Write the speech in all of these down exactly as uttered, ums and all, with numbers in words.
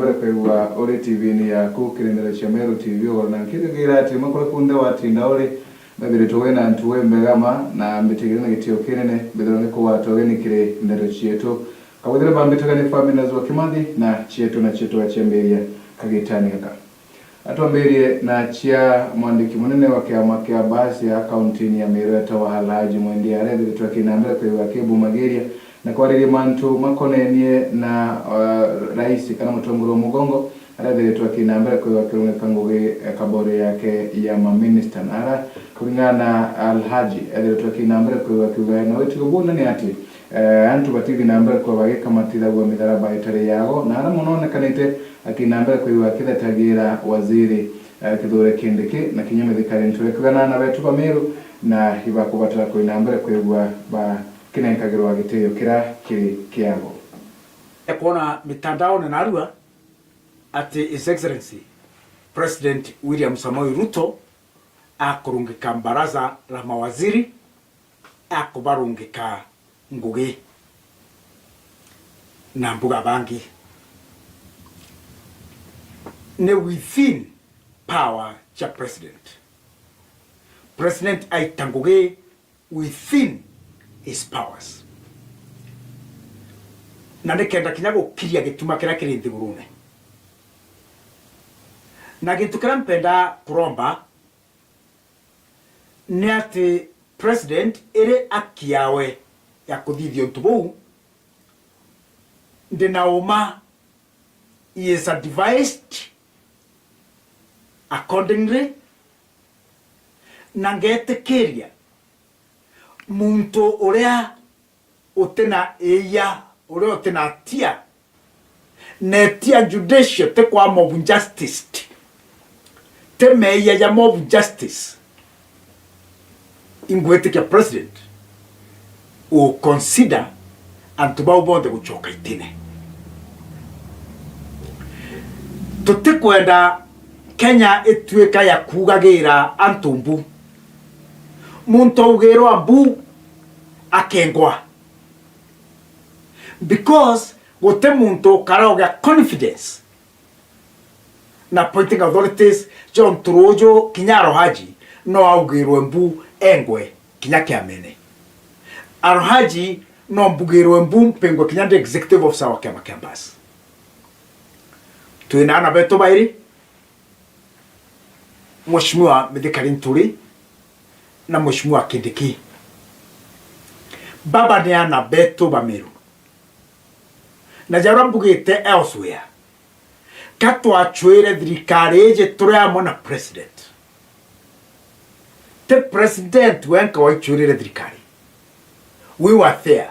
Mbere kwigua uri T V-ini yaku, kiri ndeto cia Meru T V ugoro na nkithigira ati makura kunthe watinda uri, mbithiritwe wina ntuwe mbega ma, na mbitigire na gitio kinene, mbithirwa ngikugwata ugeni kiri ndeto cietu. Kabwithire bambitaga ni Faminas wa Kimathi, na cietu na cietu gaciambiria kagitani gaka. Atwambirie na cia mwandiki munene wa kiama kia Basia kauntini ya Meru etawa Alhaji Mwendia, arethiritwe akina mbere kwigua akibumagiria na kwariria mantu makonenie na, uh, rais kana mutongoria wa mugongo, arethiritwe akina mbere kwigua akirungika ngugi, eh, kabore yake ya maminista. Na ara kuringana na Alhaji, ethiritwe akina mbere kwigua akiuga na witigo buna ni ati, eh, antu batithi na mbere kwigua bagikamatithagua mitharaba itari yao, na ara muno onekanite akina mbere kwigua akithetagira waziri, eh, Kithure Kindiki, na kinya mithikari ntu ekwigana na betu ba Meru, na ibakubatara kwina mbere kwigua bakinenkagirwa gitio kiria kiri kiao. Kwona mitandaone narua ati His Excellency President William Samoei Ruto akurungika baraza la mawaziri, akubarungika ngugi na mbuga bangi. Ni within power cia president. President aita ngugi within his powers. Na nikenda kinya gukiria gituma kiria kiri nthigurune. Na gintu kiria mpenda kuromba ni ati president iri aki yawe ya kuthithia untu buu, ndi na uma he is advised accordingly, na ngetikiria muntu uria utina iia, uria utina tia, na tia judicial, ti kwa mob justice, ti meia ja mob justice, ingwitikia president u consider antu bau bonthe gucoka itine. Tutikwenda Kenya ituika ya kugagira antu mbu. Muntu augirwa mbu akengwa. Because guti muntu ukara ugia confidence na appointing authorities, John Turuju kinya Arohaji no augirwe mbu engwe kinya kiamene. Arohaji no mbugirwe mbu mpingwe kinya ndi executive officer wa kiama kia Mbas. Twina ana betu bairi, Mheshimiwa Mithika Linturi na Mheshimiwa Kindiki. Baba ni ana betu ba Meru. Na jaria mbugite elsewhere, ka twacwire thirikari iji turi amwe na president. Ti president wenka waicwirire thirikari. We were there.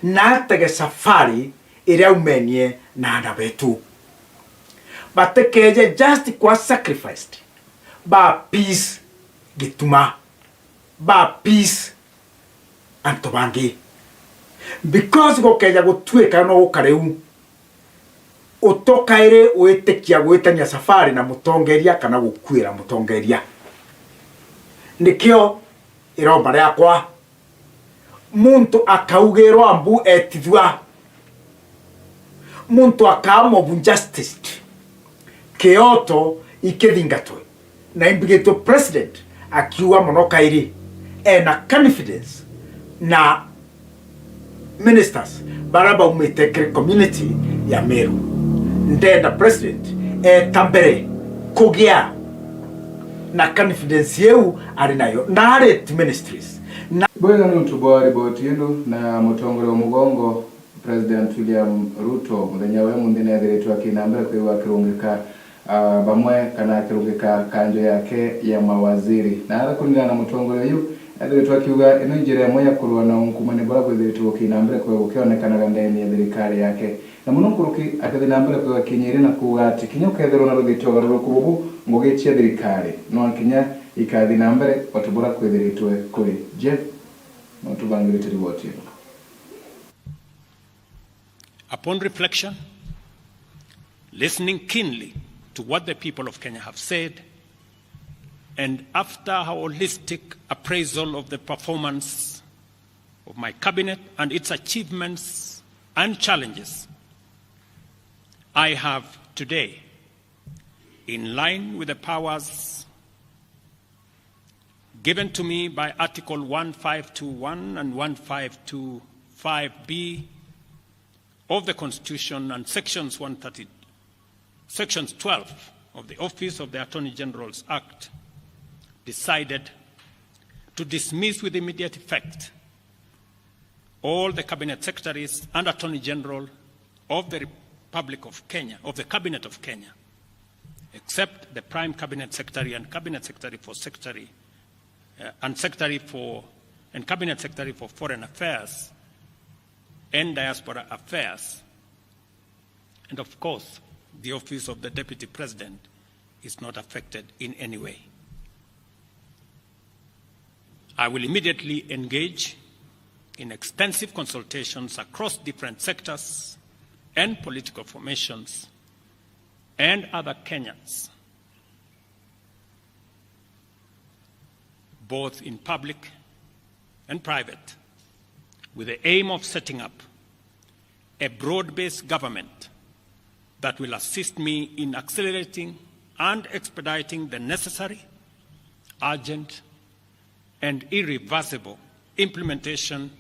Na atege safari iria aumenie na ana betu. Batikeje just kwa sacrificed. Ba peace gituma. Ba peace antu bangi. Because gukeja gutuika no gukare u, utokairi witikia gwitania safari na mutongeria kana gukuira mutongeria. Nikio iromba riakwa, muntu akaugirwa mbu etithua, muntu akaa mob justice, kioto ikithingatwe. Na imbigitwe president akiuga mono kairi ena confidence na ministers baria baumite kiri community ya Meru. Ndenda president eta mbere kugia na confidence iu ari nayo na ari ti ministries. Na bwega ni untu bwa riboti ino na mutongoria wa mugongo President William Ruto, muthenya wa umunthi, neethiritwe akina mbere kwigua akirungika, ah, bamwe kana akirungika kanjo yake ya mawaziri. Na ara kuringana na mutongoria uyu, eethiritwe akiuga ino njira imwe ya kurua na unkumani buria bwithiritwe bukina mbere kwigua bukionekanaga ndene ya thirikari yake. Na muno nkuruki, akithi na mbere kwigua akinyiria na kuuga ati kinya ukethirwa na ruthiti ugaruruku bubu, ngugi cia thirikari no nkinya ikathi na mbere o ta buria kwithiritwe kuri. Jeff, no tubangirite riboti ino. Upon reflection, listening keenly to what the people of Kenya have said, and after a holistic appraisal of the performance of my cabinet and its achievements and challenges, I have Today, in line with the powers given to me by Article one five two one and one five two five B of the Constitution and Sections one thirty, Sections twelve of the Office of the Attorney General's Act, decided to dismiss with immediate effect all the Cabinet Secretaries and Attorney General of the Republic of Kenya, of the Cabinet of Kenya, except the Prime Cabinet Secretary and Cabinet Secretary for Secretary, uh, and Secretary for, and Cabinet Secretary for Foreign Affairs and Diaspora Affairs. And of course, the Office of the Deputy President is not affected in any way. I will immediately engage in extensive consultations across different sectors and political formations and other Kenyans, both in public and private, with the aim of setting up a broad-based government that will assist me in accelerating and expediting the necessary, urgent, and irreversible implementation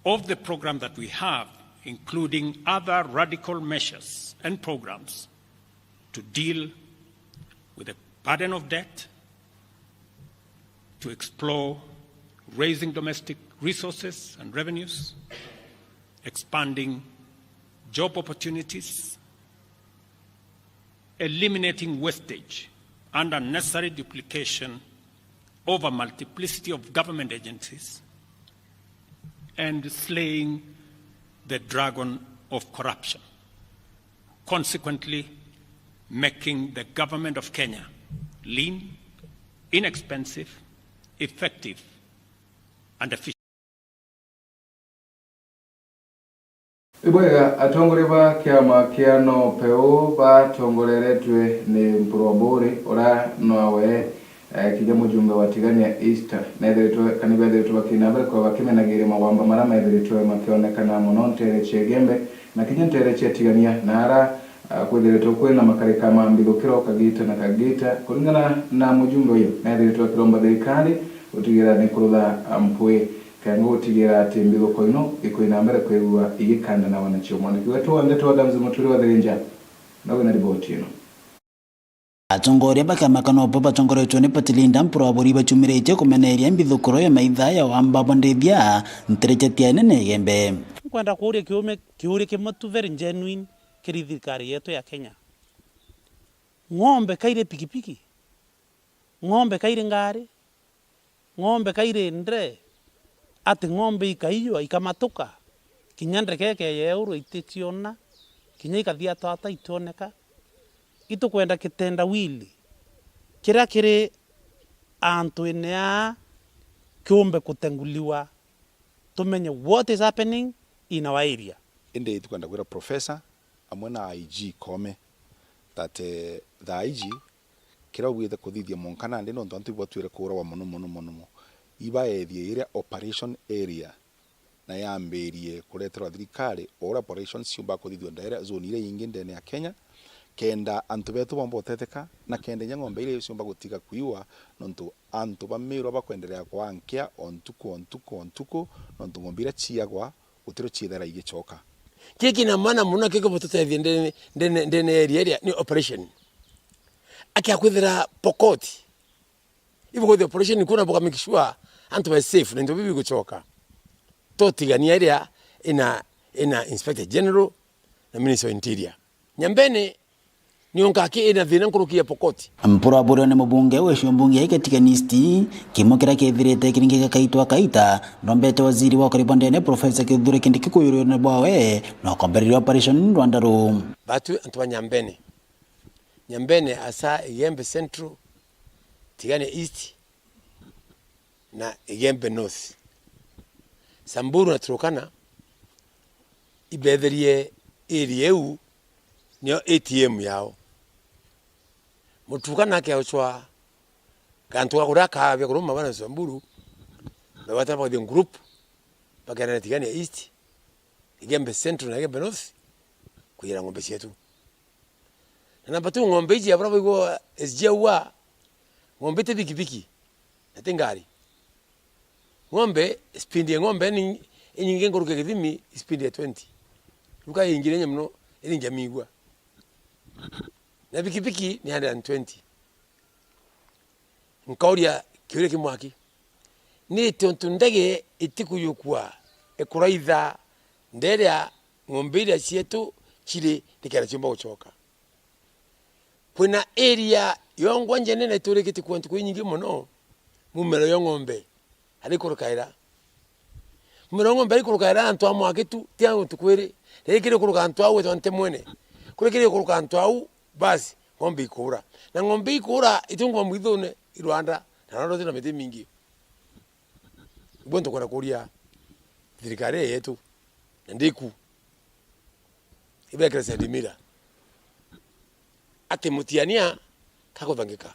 of the program that we have, including other radical measures and programs to deal with the burden of debt, to explore raising domestic resources and revenues, expanding job opportunities, eliminating wastage and unnecessary duplication of a multiplicity of government agencies, and slaying the dragon of corruption, consequently making the government of Kenya lean, inexpensive, effective, and efficient. Ibwega, atongoria ba kiama kia NOPEU batongoreretwe ni Mpuru Oburi, uria nawe, eh, kinya mujumbe wa Tigania East, neethiritwe, kana beethiritwe bakiina mbere kwa bakimenagiria mawamba maria meethiritwe makionekana mono nteere cia Igembe na kinya nteere cia Tigania, na ara, ah, kwithiritwe kwina makarika ma mbithukiro kagiita na kagiita. Kuringana na mujumbe uyu, neethiritwe akiromba thirikari gutigira ni kurutha, ah, mpwi kenda gutigira ati mbithuko ino ikwina mbere kwigua igikandanawa na cio. Mwandiki wetu wa ndeto Adams Muturi wa Thirinja nawe na riboti ino. Atongoria ba kiama kia NOPEU batongoretwe ni party leader Mpuru Oburi bachumiritie kumeneria mbithukuro ya maitha ya wamba bwa ndithia nteere cia Tigania na Igembe. Nkwenda kuuria kiume, kiuria kimwe tu very genuine kiri thirikari yetu ya Kenya. Ng'ombe kairi pikipiki? Ng'ombe kairi ngari? Ng'ombe kairi ndre, ati ng'ombe ikaiywa, ikamatuka, kinya ndege ikeeya iurwa iticiona, kinya ikathiatwata itioneka. Itukwenda kitendawili kiria kiri antuine aa kiumbe kutenguliwa, tumenye what is happening in our area. Indi itukwenda kwira Professor amwe na I G Koome that, eh, thaa iji kiria ubwite kuthithia mwanka nandi, nontu antu ibatwire kuuragwa mono mono mono mono, ibaethie iria operation area na yambirie kureterwa thirikari, o uria operations ciumba kuthithua ndaira zone iria ingi ndene ya Kenya, kenda antu betu bomba uteteka, na kenda inya ng'ombe iria ciumba gutiga kuiwa, nontu antu ba Miru bakwenderea kwankia o ntuku, o ntuku, o ntuku, nontu ng'ombe iria ciagwa gutirio ciithera igicoka. Kiki na maana mono kiki bututethie ndene, ndene, ndene ya area iria ni operation. Akia kwithira Pokot, ibukwithia operation kuna buka make sure antu be safe na into bibi bigucoka. Totigania iria ina, ina Inspector General na Minister of Interior. Nyambene nio nkaki ina thina nkuruki ya Pokot. Mpuru Oburi ni mubunge wa gicigo mbunge gia Tigania East, kimo kiria kithirite kiringika kaitwa kaita, nombete waziri wa ukari bwa ndene Professor Kithure Kindiki kuyurwa ni bwawe na ukombereria operation Rwanda Ruu. Batu antu ba Nyambene. Nyambene asa Igembe Central, Tigania East, na Igembe North. Samburu na Turkana ibetherie area iu nio A T M yao. Muturkana akeocwa kantu ga kuria kaabia kuruma bana Samburu, bagwatana bakathie group, bakeerana Tigania East, Igembe Central na Igembe North, kuyira ng'ombe cietu. Na namba two, ng'ombe iji ya bura baigua ziaua, ng'ombe iti bikibiki, na ti ngari. Ng'ombe, speed ya ng'ombe ni inyingi nkuruki ya githimi, speed ya twenty. Ruka iingire inya mono, iringi ya migua. Na bikibiki ni hundred and twenty. Nkauria kiuria kimwe aki, ni tontu ndege itikuyukua ikuraitha nderia ng'ombe iria cietu ciri nikenda ciumba gucoka? Kwina area yongwa njenene iturikitie kuwa ntuku inyingi mono, mumero yo ng'ombe arikurukaira. Mumero yo ng'ombe arikurukaira antu a mwaki tu, ti antu kwiri. Riri kiri kuruka antu au wetwa nte mwene. Kuri kiri kuruka antu au, basi, ng'ombe ikuura. Na ng'ombe ikuura, itungwa mwithune, i rwanda, na rwanda rutina miti mingi. Ibo ntukwenda kuria thirikari yetu, na ndiku, ibekire side mirror. Ati Mutiania kakuthangika.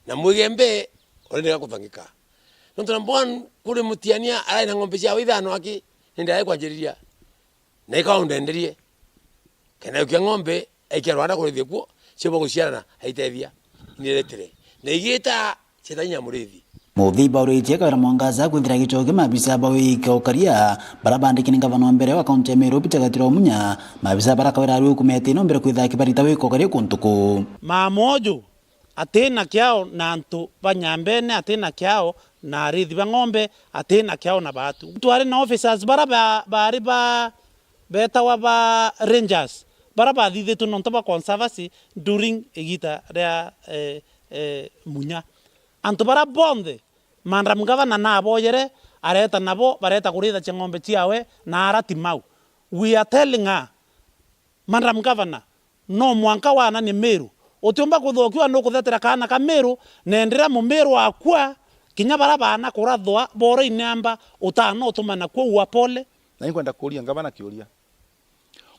Na Mwigembe already gakuthangika. Nontu number one, kuri Mutiania arai na ng'ombe ciawe ithano aki, ni ndae kwanjiriria. Na ikaundenderie. Kenda yukia ng'ombe, aikia rwanda kurithia kuo, ciumba guciarana, aitethia. Niretire. Na igita, cieta inya murithi. Muthii bauritie kawira mwangaza kwithira gichoki maabisa ba wiki ukaria, bara bandiki ni ngavana wa mbere wa kaunti ya Meru, Peter Gatiro Munya, maabisa bara kawira ari ukumete no mbere kwitha kibarita wiki ukaria kuntuku. Mama uju, atina kiao na antu ba Nyambene, atina kiao na arithi ba ng'ombe, atina kiao na baatu. Twari na officers bara ba-, bari ba, betawa ba rangers, bara bathithitwe nontu ba conservancy during igita ria, eh, eh, Munya. Antu bara bonthe, Madam Governor naboyere, areta nabo, bareta kurithacia ng'ombe ciawe, na ara ti mau. We are telling her, Madam Governor, no mwanka wananie Meru. Utiumba kuthokiwa nukuthetera kaana ka Meru, na enderea Mumeru akua, kinya bara baana kurathwa, bora inamba, utana utuma nakwo ua pole. Na inkwenda kuuria ngavana kiuria.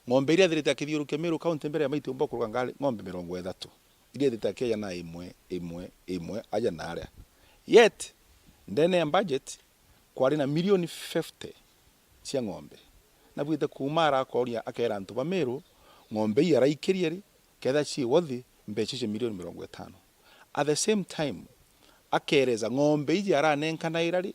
Ng'ombe iria ithirite akithiurukia Meru County mbere ya maitu umba kuruka ngari, ng'ombe mirongo ithatu. Iria ithirite akieja na imwe, imwe, imwe, aja na aria. Yet, ndene ya budget, kwari na milioni fifty cia ng'ombe. Na bwite kuuma ara akoria, akera antu ba Meru, ng'ombe ii araikirie ri, ketha cii worth mbeca icio milioni mirongo itano. At the same time, akereza ng'ombe iji aranenkanaira ri,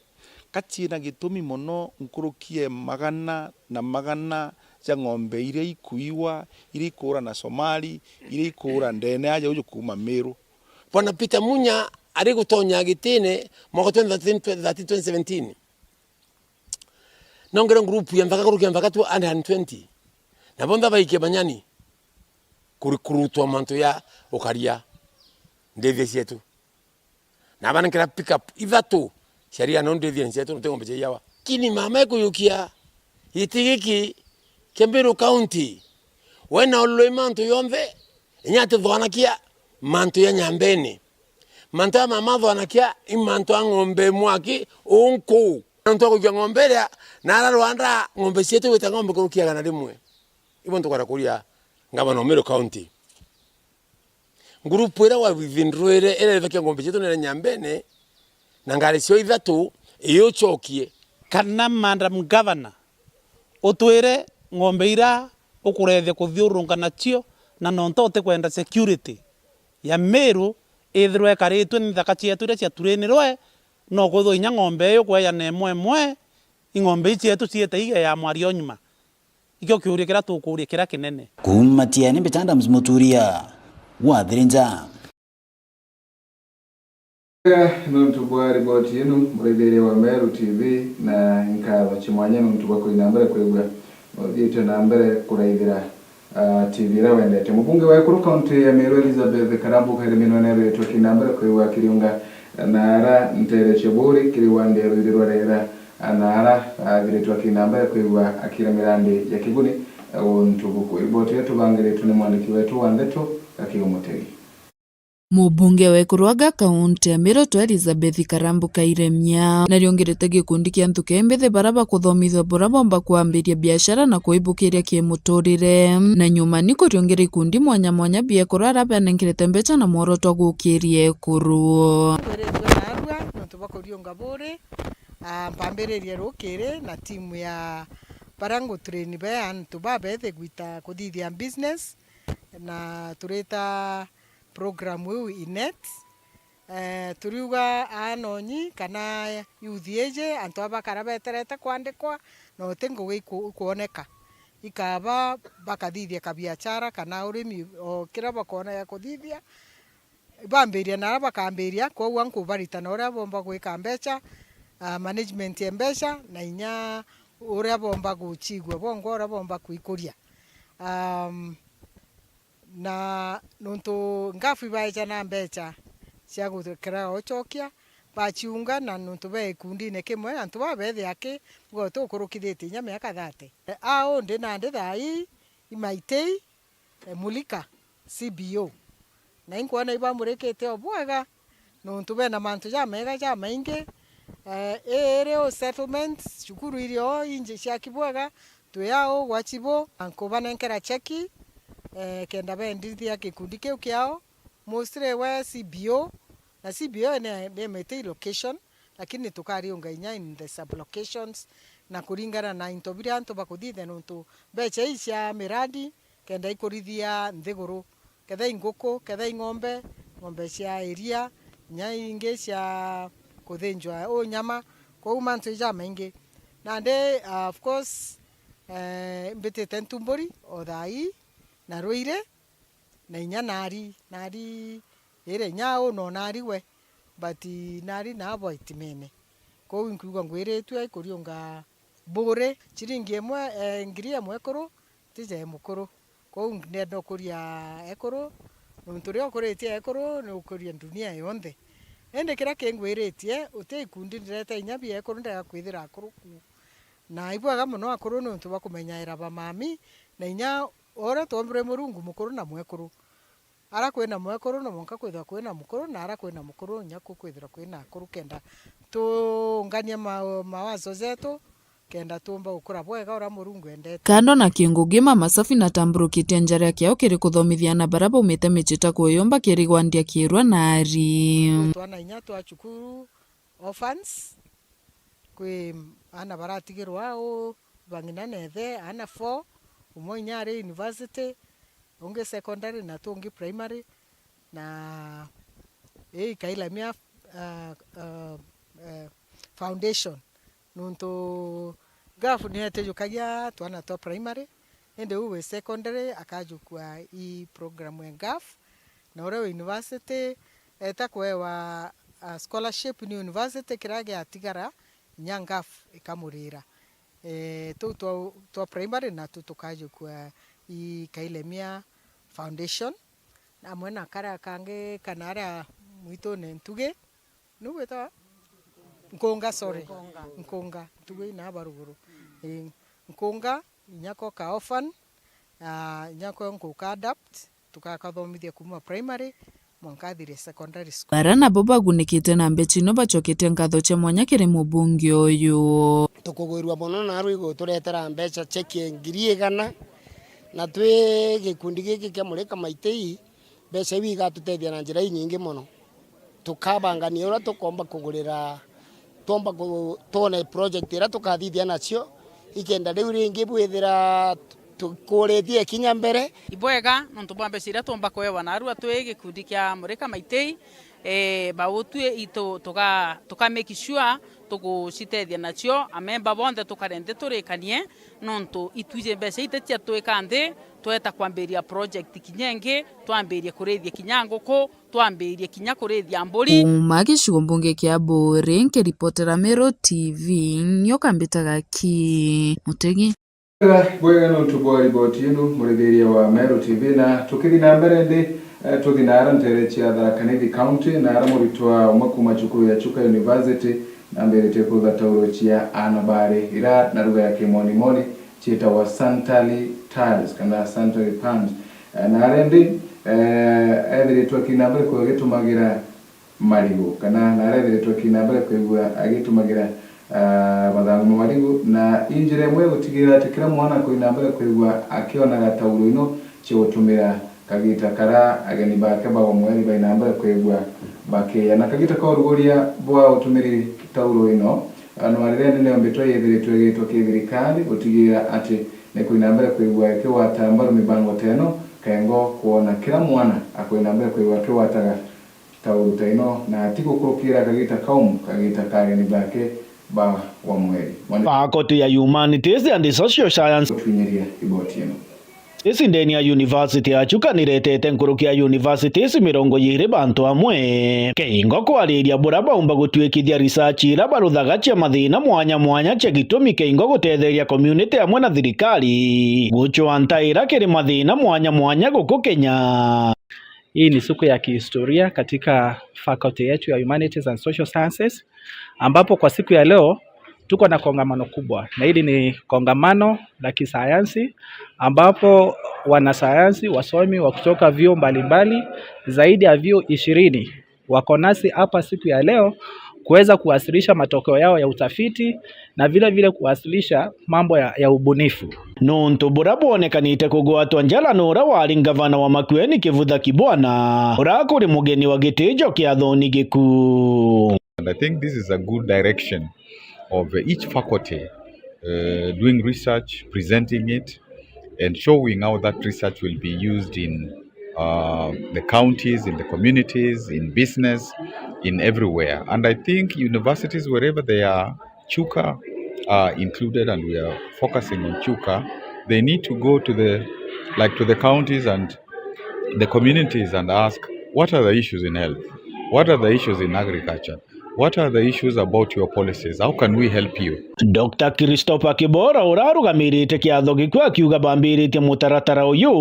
ka ciina gitumi mono nkuruki ya magana na magana ja ng'ombe iria ikuiwa, iria ikuura na Somali, iria ikuura ndene aja uju kuuma Meru. Bwana Peter Munya ari gutonya gitine mwaka twenty thirteen, twenty seventeen. Nongere ngurupu ya nthaka kurukia nthaka tu hundred and twenty. Na bonthe baikie manyani kuri-, kurutwa mantu ya ukaria ndithia cietu. Na abanenkera pick up ithatu ciaria no ndithia cietu, no ti ng'ombe cia iyawa. Kini mama ekuyukia giti giki kia Meru County. We na ululoi mantu yonthe, inya atithwanakia mantu ya Nyambene. Mantu ya mama athwanakia i mantu a ng'ombe mwaki unku. Antu a guikia ng'ombe iria, na ara rwanda ng'ombe cietu gwita ng'ombe kurukia igana rimwe. Ibo ntukwenda kuria ngavana o Meru County. Ngurupu iria wa within rwire iria ithakia ng'ombe cietu nene Nyambene, na ngari cio ithatu, iucokie. Kana Madam Governor, utwire ng'ombe iria ukurethia kuthiurunka nacio, na nontu utikwenda security ya Meru ithirwe ikaritwe ni nthaka cietu iria ciaturinirwe, no kwithirwa inya ng'ombe iu kwejana imwe imwe, ing'ombe ii cietu ciite igeya mwario nyuma. Ikio kiuria kiria tukuuria kiria kinene. Kuuma Tiene, Mbita Adams Muturia, wa Thirinja. Nuntu bwa riboti inu, muraithiria wa Meru T V, na nkatho cia mwanya nuntu bwa kuina mbere kwigua uthiite na mbere kuraithira, ah, T V iria wendete. Mubunge wa ekuru kaunti ya Meru Elizabeth Karambu Kairemino neeritwe kina mbere kwigua akiriunga na ara ntere cia Buuri kiri wandi ya rwiri rwa Rera, na ara athiritwe akina mbere kwigua akira mirandi ya kiguni, ah, untu buku. Riboti iyo tubangiritwe ni mwandiki wetu wa ndeto, Gakio Mutegi. Mubunge wa Ikuruaga kaunti ya Meru Elizabeth Karambu Kairemia nariongirite gikundi kia antu kembithi bara bakuthomithua bura bomba kwambiria biashara na kwibukiria kimuturire. Na nyuma ni kuriongera ikundi mwanya mwanya bia ekuru ara banenkerete mbeca na mworoto wa gukiria ekuru. Twiritwe naarua nontu bwa kuriunga Buuri, ah, mpambiririe rukiri na timu ya bara ngutrain be antu babethi gwita kuthithia business. Na turita program iu Inet, eh, turiuga aanonyi kana youth iji, antu aba bakara beterete kwandikwa, na uti ngugi iku-, ikwoneka. Ikaba bakathithia kabiachara kana urimi o kiria bakoona gia kuthithia, bambiria na aria bakambiria, kwou ankubarita na uria bomba gwika mbeca, ah, management ya mbeca, na inya uria bomba gucigua bongwa uria bomba kwikuria. Um, na nontu ngafu ibaeja na mbeca cia gukira ucokia, baciunga, na nontu be gikundine kimwe, antu baa bethia ki, bwa tukurukithitie inya miaka thirty. A undi nandi thaa ii, imaitei, eh, Mulika, C B O. Na inkwona ibamurikite o bwega, nontu bena mantu jamega jamaingi. Eh, ii iri o settlements, cukuru iri o inji ciaki bwega, twi au gwa chibo, na nkubanenkera cheki, eh, kenda bendithia gikundi kiu kiao, mostly we C B O, na C B O ni, ni imaitei location, lakini tukariunga inya in the sub-locations, na kuringana na into biria antu bakuthithia, nontu mbeca ii cia miradi, kenda ikurithia nthiguru, ketha i nguku, ketha i ng'ombe, ng'ombe cia iria, inya ingi cia kuthinjwa u nyama, kwou mantu jamaingi. Nandi, ah, of course, eh, mbitite Ntumburi o thaa ii na Ruiri, na inya nari, nari ira inya au no nari we, but nari na appointment. Kwou inkwigua ngwiritue ikuriunga bure, chiringi imwe, eh, ngiri ya mwekuru, ti ja mukuru. Kwou ndenda ukuria ekuru, nontu riria ukuritie ekuru, ni ukuria dunia yonthe. Indi kiria kingwiritie, uti ikundi ndirete inya bia ekuru, ndega kwithira akuru ku. Na ibwega mono akuru nontu bwa kumenyaira bamami, na inya uria twombirwe Murungu mukuru na mwekuru. Ara kwina mwekuru, no mwanka kwithirwa kwina mukuru, na ara kwina mukuru, inya ku kwithirwa kwina akuru, kenda tuunganie ma-, mawazo jetu, kenda tuumba gukura bwega uria Murungu endete. Kando na kingugi, Mama Safi natamburukitie njaria kiao kiri kuthomithia ana baria baumite micii ta kuyumba kiri gwandia kiirua na ari. Twana inya twa cukuru, orphans, kwi ana baratigirwa au, bang'ina na ithe, ana four, umwe inya ari university, ungi secondary na tungi primary, na ii Kailemia, ah, ah, eh, Foundation. Nontu ngafu ni etijukagia twana twa primary, indi uu wi secondary akajukua ii program ya ngafu, na uria wi university eta kuewa, ah, scholarship ni university, kiria giatigara inya ngafu ikamurira. Eh, tuu twa, twa primary natu tukajukua ii Kailemia Foundation, amwe na karia kangi kana aria mwitune Ntugi, niu gwitawa? Nkunga, sorry. Nkunga. Nkunga. Ntugi ina aba ruguru. Eh, Nkunga, inya ko ka orphan, ah, inya ko nkuka adapt, tukakathomithia kuuma primary, mwanka athire secondary school. Bara nabo bagunikite na mbeca ino bacoketie nkatho cia mwanya kiri mubunge uyu. Tukugwirua mono naarua iguturetera mbeca cheki ngiri igana, na twi gikundi giki kia Murika Maitei, mbeca iu igatutethia na njira inyingi mono. Tukabangania uria tukomba kugurira, twomba ku-, twone project iria tukathithia nacio, ikenda riu ringi bwithira tukuritie kinya mbere. Ibwega nontu bwa mbeca iria twomba kuewa naarua twi gikundi kia Murika Maitei, eh, bautwi itu tuga-, tuka make sure tugucitethia nacio, amemba bonthe tukare nthi turikanie, nontu itwiji mbeca iti cia twika nthi, tweta kwambiria project kinya ingi, twambirie kurithia kinya nguku, twambirie kinya kurithia mburi. Kuuma gicigo mbunge kia Buuri, nkiripotera Meru T V, nyoka mbitaga ki Mutegi. Bwega, bwega nontu bwa riboti ino, murithiria wa Meru T V, na tukithi na mbere ndi, eh, tuthi na ara ntere cia Tharaka Nithi County, na ara muritwa umwe kuuma cukuru ya Chuka University, nambiritie kurutha tauro cia ana baari, ira na ruga ya kimonimoni ciitagwa Santali tiles kana Santali pans. Eh, na aria ndi, eh, ethiritwe akina mbere kwigitumagira marigu, kana na aria ethiritwe akina mbere kwigua agitumagira, ah, mathangu ma marigu, na i njira imwe ya gutigira ati kira mwana akoina mbere kwigua akionaga tauro ino cia gutumira kagita kara ageni bake bagwa mweri baina mbere kwigua bakiya. Na kagita ka uruguria bwa utumiri tauro ino, ah, no arire nene yombitwe yethiritwe igitwa kithirikari gutigira ati ni kuina mbere kwigua ikigwata mbaru mibango ta ino, Kengo kwona kira mwana akwenda mbere kwigwa akigwataga tauru ta ino, na ti gukurukira kagita kaumu, kagita ka ageni bake ba wa mweri. Mwandiki Faculty ya Humanities and Social Science. Gutwinyiria riboti ino. Ici ndeni ya University ya Chuka niretete nkuruki ya universities mirongo iiri bantu amwe. Keingo kwariria bura baumba gutwikithia research ira baruthaga cia mathina mwanya mwanya cia gitumi keingo gutetheria community amwe na thirikari gucwa ntaira kiri mathina mwanya mwanya guku Kenya. Hii ni siku ya kihistoria katika faculty yetu ya Humanities and Social Sciences, ambapo kwa siku ya leo tuko na kongamano kubwa, na hili ni kongamano la kisayansi, ambapo wanasayansi, wasomi wa kutoka vyuo mbalimbali, zaidi ya vyuo ishirini, wako nasi hapa siku ya leo kuweza kuwasilisha matokeo yao ya utafiti na vile vile kuwasilisha mambo ya, ya ubunifu. Nuntu buria bwonekanite kugwatwa njara nuria wari ngavana wa Makueni Kivutha Kibwana, uria kuri mugeni wa gitijo kia thoni giku. And I think this is a good direction of each faculty, uh, doing research, presenting it, and showing how that research will be used in, uh, the counties, in the communities, in business, in everywhere. And I think universities, wherever they are, Chuka are included, and we are focusing on Chuka. They need to go to the, like, to the counties and the communities and ask, "What are the issues in health? What are the issues in agriculture? What are the issues about your policies? How can we help you?" Doctor Christopher Kibora, uria arugamirite kiatho giku, akiuga bambiritie mutaratara uyu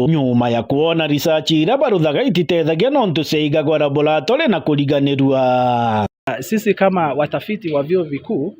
nyuma ya kwona research iria baruthaga ititethagia nontu ciaigagwa laboratory na kuriganirua. Sisi kama watafiti wa vyuo vikuu,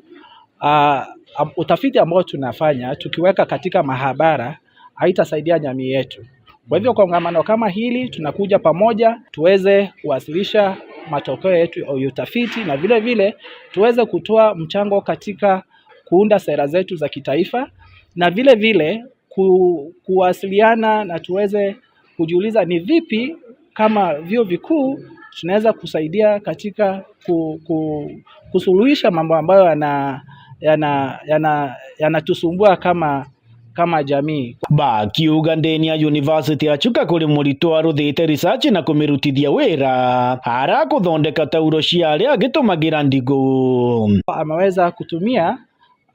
ah, am-, utafiti ambao tunafanya tukiweka katika mahabara haitasaidia jamii yetu. Kwa hivyo kongamano kama hili tunakuja pamoja tuweze kuwasilisha matokeo yetu ya utafiti na vile vile tuweze kutoa mchango katika kuunda sera zetu za kitaifa na vile vile ku-, kuwasiliana na tuweze kujiuliza ni vipi kama vyuo vikuu tunaweza kusaidia katika ku-, ku-, kusuluhisha mambo ambayo yana-, yana-, yana-, yanatusumbua kama, kama jamii. Bakiuga ndeni ya University ya Chuka kuri muritwa aruthite research na kumirutithia wira, ara kuthondeka tauro cia aria agitumagira ndigu. Ameweza kutumia,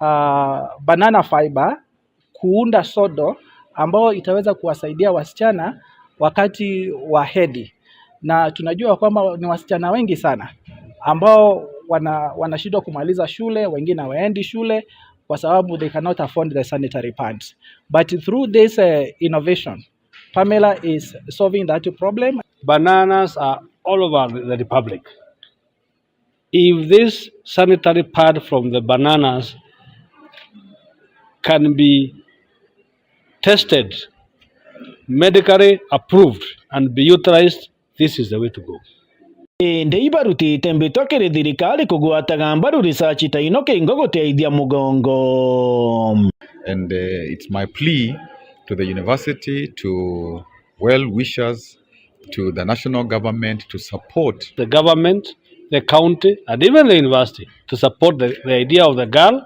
ah, banana fiber kuunda sodo ambao itaweza kuwasaidia wasichana wakati wa hedhi. Na tunajua kwamba ni wasichana wengi sana ambao wana-, wanashindwa kumaliza shule, wengine hawaendi shule kwa sababu they cannot afford the sanitary pads. But through this, eh, innovation, Pamela is solving that problem. Bananas are all over the, the republic. If this sanitary pad from the bananas can be tested, medically approved, and be utilized, this is the way to go. Indi ibarutite mbitwa kiri thirikari kugwataga mbaru research ta ino kingo guteithia mugongo. And, uh, it's my plea to the university, to well wishers, to the national government to support the government, the county, and even the university to support the, the idea of the girl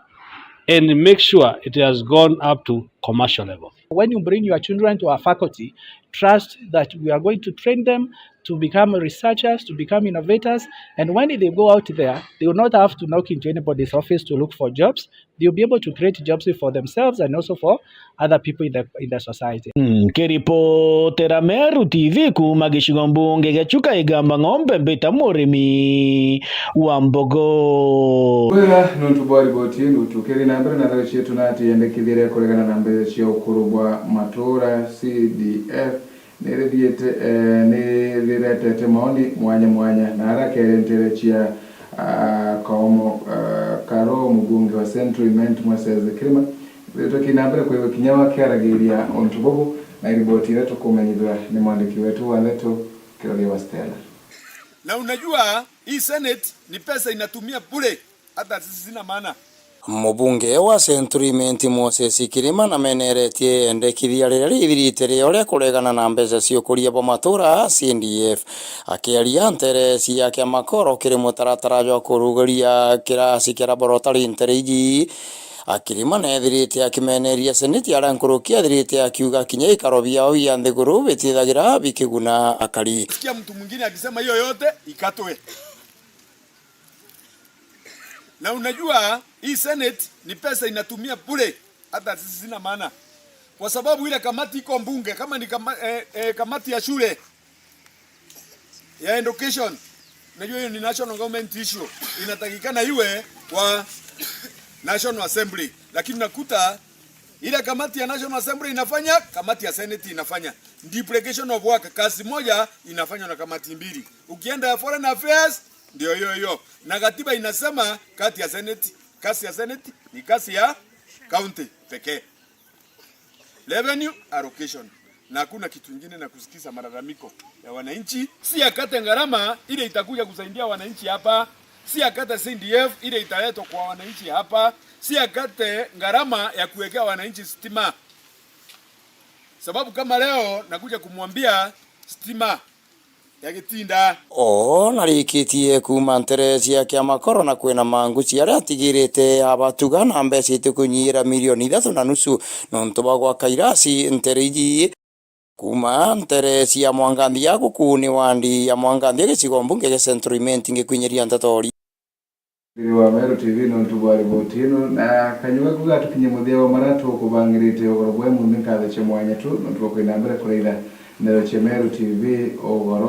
and make sure it has gone up to commercial level. When you bring your children to our faculty, trust that we are going to train them to become researchers, to become innovators, and when they go out there, they will not have to knock into anybody's office to look for jobs. They'll be able to create jobs for themselves and also for other people in the, in the society. Nkiripotera Meru T V kuuma gicigo mbunge gia Chuka Igamba Ng'ombe, mbita murimi wa mbogo. Bwega nuntu bwa riboti ino, tukiri na mbere na thayo cietu na ati yendekithire kuregana na mbeca cia ukuru bwa matura, C D F, nirithiite, eh, niriretete maoni mwanya mwanya, na ara kere ntere cia, ah, Kaomo, ah, Karo, mubunge wa Central Imenti Moses Kirima. Tukina mbere kwigua kinya wakiaragiria untu bubu, na riboti iria tukumenyithua ni mwandiki wetu wa ndeto, Kiroria wa Stella. Na unajua, hii Senate ni pesa inatumia bure. Hata sisi sina maana. Mubunge wa Central Imenti Moses Kirima nameneretie endekithia riria rithirite ria uria kuregana na mbeca cia ukuria bwa matura, C D F. Akiaria nteresi ya kiama Koro kiri mutaratara jwa kurugaria kirasi kia laboratory ntere iji, Akirima neethirite akimeneria seneti aria nkuruki, ethirite akiuga kinya ikaro biao bia nthiguru bitithagira bikiguna akari. Sikia mtu mwingine akisema hiyo yote ikatwe. Na unajua, hii senate ni pesa inatumia bure, hata sisi sina maana, kwa sababu ile kamati iko mbunge, kama ni kama, eh, eh, kamati ya shule, ya education, najua hiyo ni national government issue, inatakikana iwe kwa National Assembly, lakini unakuta ile kamati ya National Assembly inafanya, kamati ya Senate inafanya. Duplication of work, kazi moja inafanywa na kamati mbili. Ukienda foreign affairs, ndio hiyo hiyo. Na katiba inasema kazi ya Senate, kazi ya Senate ni kazi ya county pekee. Revenue allocation. Na hakuna kitu ingine na kusikiza malalamiko ya wananchi. Si akate gharama ile itakuja kusaidia wananchi hapa. Si akate C D F ile italetwa kwa wananchi hapa. Si akate gharama ya kuwekea wananchi stima. Sababu kama leo nakuja kumwambia stima ya Gitinda. O narikitie kuuma ntere cia Kiamakoro na kwina manguci aria atigirite abatuga na mbeca itikunyiira milioni ithatu na nusu nontu bwa gwaka irasi ntere iji. Kuuma ntere cia Mwanganthia, guku ni wandi ya Mwanganthia, gicigo mbunge gia Central Imenti, ngikwinyiria nteto ri. Thiri wa Meru T V nontu bwa riboti ino, na kanyua gaku gatukinye muthia wa maria tukubangirite ugoro bwa imunthi. Nkatho cia mwanya tu nontu bwa kwina mbere kuraitha nteto cia Meru T V ugoro.